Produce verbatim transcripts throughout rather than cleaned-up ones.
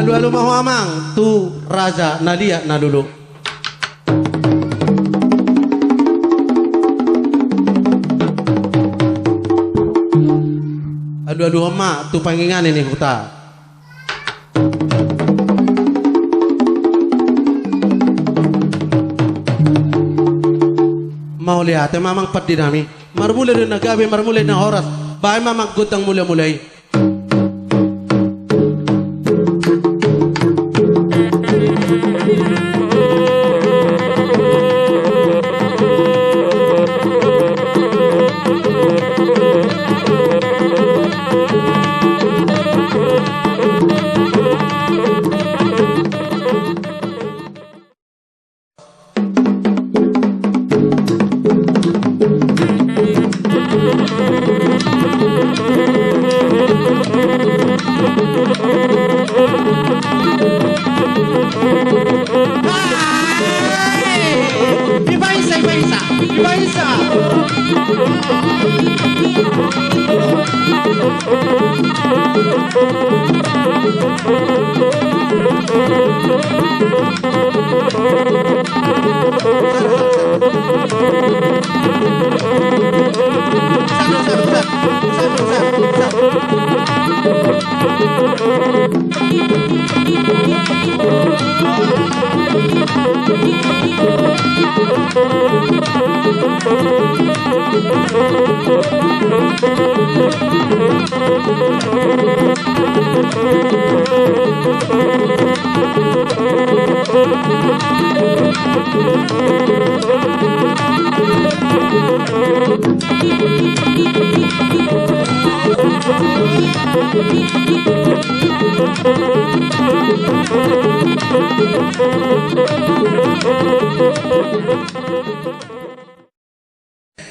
Alualu ma ho amang tu raja na liat na lolo. Alualuhon ma tu pangingan ni huta. Mauliate ma amang pande nami. Marmula do na gabe, marmula na horas. Baen ma amang gondang mulamula i. Dipainsa, dipainsa, dipainsa.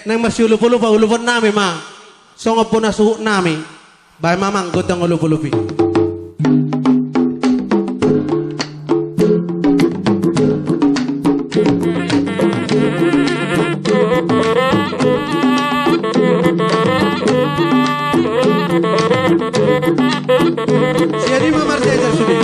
Naeng marsiolopolop, paolopon nami ma songon bona suhut nami. Baen ma amang gondang olopolop i. Sian i ma marjajar sude.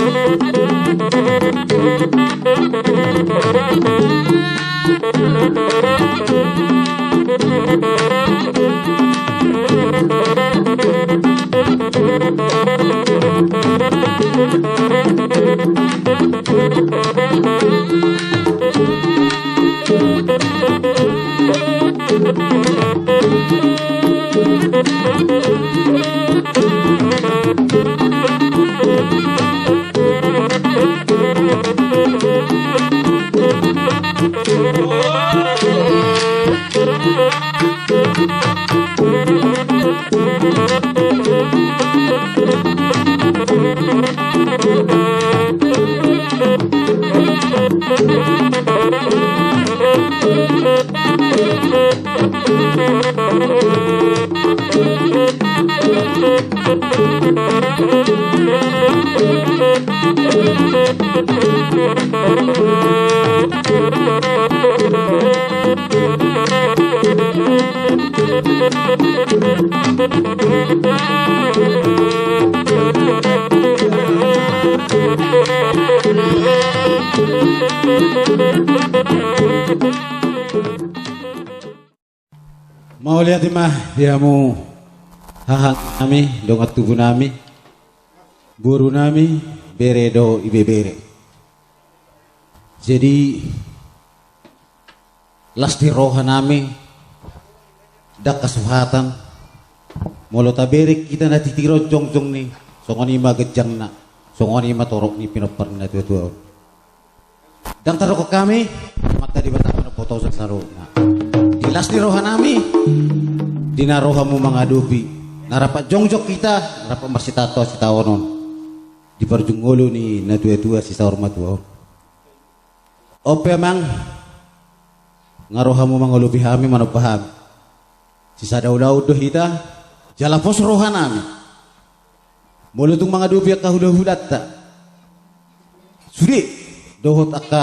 Mauliate ma di hamu haha nami, dongan tubu nami, boru nami, bere dohot ibebere. Jadi las ni roha nami, ndang hasuhatan, molo tabereng hita na titiron jongjong ni, songon i ma ganjangna, songon i ma torop ni pinompar ni natuatua on. Ndang tardok hami, Amanta Debata manopot hita saluhutna. Di las ni roha nami, di na ro hamu mangadopi, na rap jongjong hita, na rap marsitaon tu hasitaonon, di parujung ngolu ni natuatua sisaur matua on. On pe amang, nga ro hamu mangolopi hami, manomba hami. Sisada ulaon do hita, jala pos roha nami. Molo tung mangadopi angka hulahulanta sude, dohot angka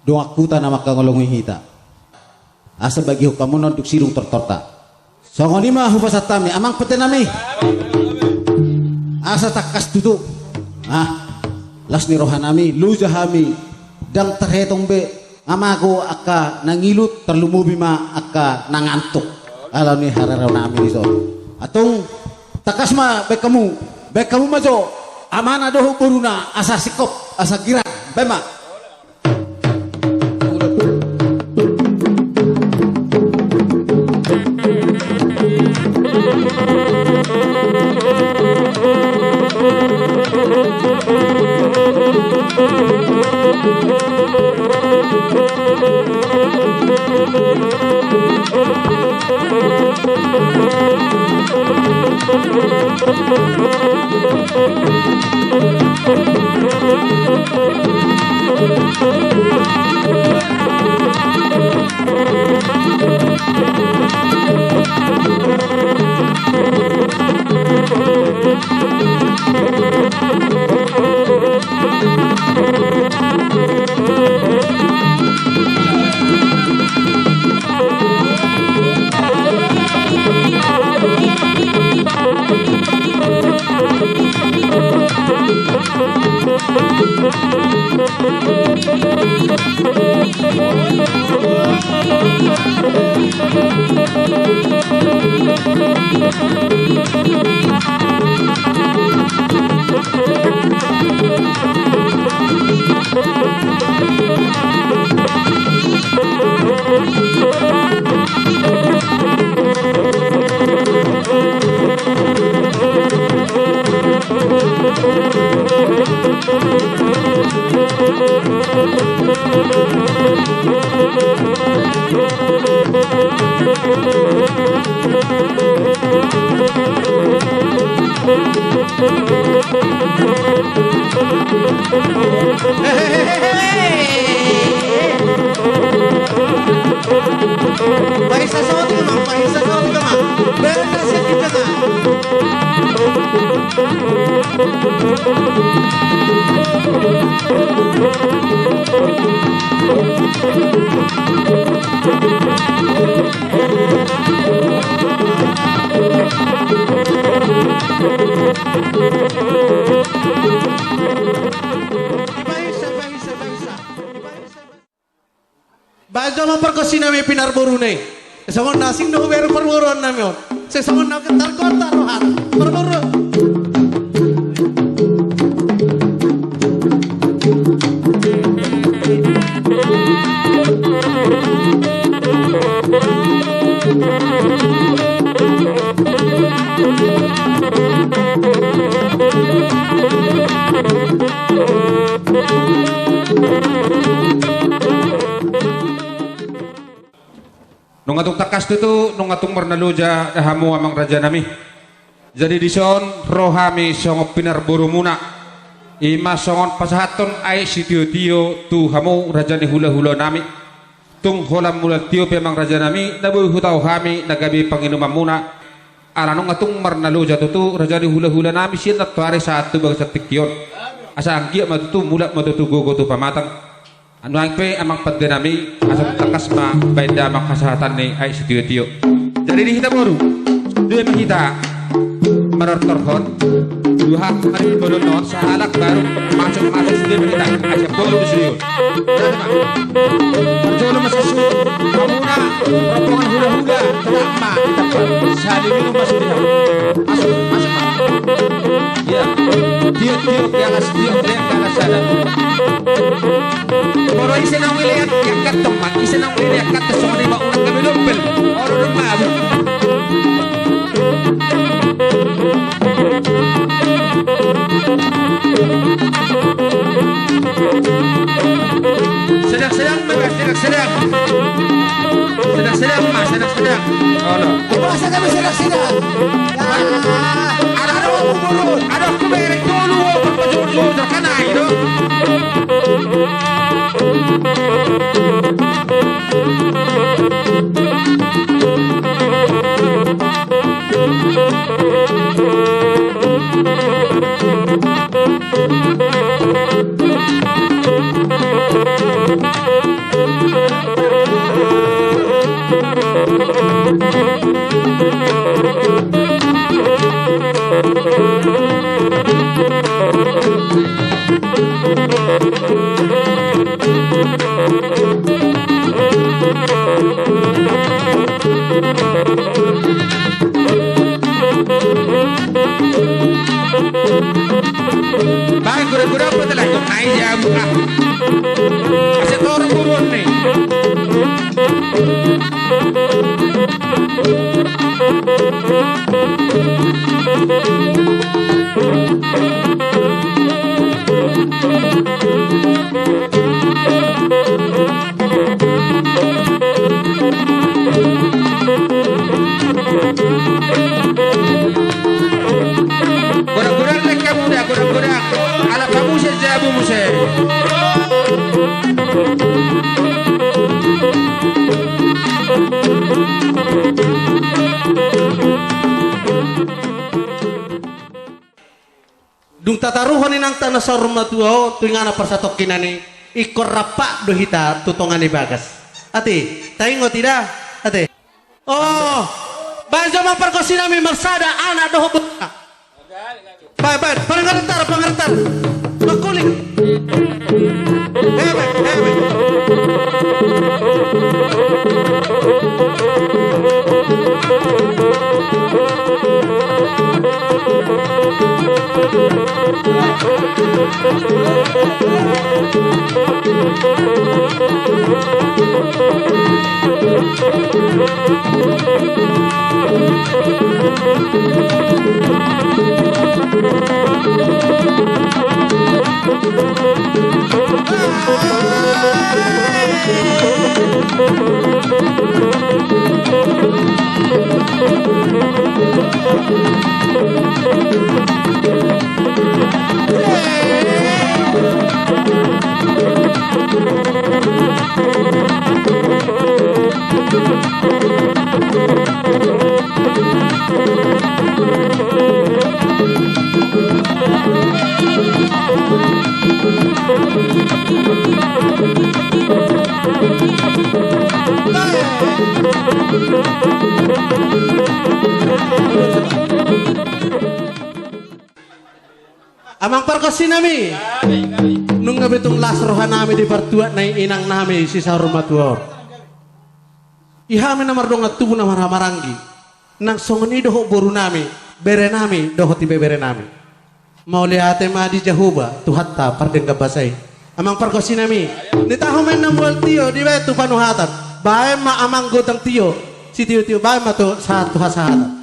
dongan huta na mangkaholongi hita, asa bagihon hamu nonduk sidung tortorta. Songon i ma hupasahat hami, amang pande nami. Asa tangkas tutu. Ah. las ni rohanami, loja hami, ndang tarhetong be, nga mago angka na ngilut, tarlumobi ma angka na ngantuk. Alani haroro nami dison. Antong, tangkas ma baen hamu, baen hamu ma jo, amana dohot boruna, asa singkop, asa girang, baen ma. Baen jo ma pargonsi nami pinarboru na i. Songon na asing do hubereng parboruan nami on. Sai songon na targontar rohanta parboru. Nunga tung tangkas tutu, nunga tung marnaloja hamu amang raja nami. Jadi dison ro hami songon pinarborumuna, i ma songon pasahathon aek sitiotio tu hamu raja ni hulahula nami. Tung holan mulam tio pe amang raja nami, na boi hutao hami na gabe panginumanmuna. Ala nunga tung marnaloja tutu raja ni hulahula nami sian nantoari sahat tu bagasan tingki on. Asa anggiat ma tutu, mulak ma tutu gogo tu pamatang. Nuaeng pe amang pande nami, asa tangkas ma baen damang hasahatan ni aek sitiotio. Jadi di hita boru, dua ma hita manortorhon, dua hata ma di bolon on, sahalak baru masuk-masuk sude ma hita, asa boru di sude on. Jolo ma sude, hamuna rombongan hulahula, tetap ma hita. Sahali minum ma sude. Masuk, masuk ma. Iya. Tiok, tiok, di atas, tiok, di atas sana. Molo ise naung ilean, iangkat tong ma. Ise naung ilean, iangkat tong, songon i ma unang gabe lompel. Olo, olo, ma. Sedang, sedang, sedang, sedang. Sedang, sedang, ma, sedang, sedang. Olo. Masa kami sedang, sedang. Ada, ada, ada, ada, aku bereng dulu, aku bereng dulu, terkena itu. Baen godang-godang pe, telah nai jabu, ah. Asa torop buruon ni. Godang-godang lengke muda, godang-godang. Ala pamusa jabu muse. Dung tataruhon inangta na saur matua on tu inganan parsatongkinan i, ingkon rap do hita tu tonga ni bagas. Ate, taingot i da? Ate. Oh, baen jo amang pargonsi nami marsada anak dohot boru. Baen, baen, pangarantar, pangarantar. Mangkuling. Hebe, hebe. Amang pargonsi nami, nunga be tung las roha nami di partuat nai inang nami si saur matua on. I hami na mardongan tubu na marhahamaranggi, nang songon i dohot boru nami, bere nami dohot ibebere nami. Mauliate ma di Jahowa Tuhanta pardenggan basa i. Amang pargonsi nami, nitahu ma inna mual tio dibaen tu panuhatan. Baen ma amang godang tio, sitiotio baen ma tu sahat tu hasahatan.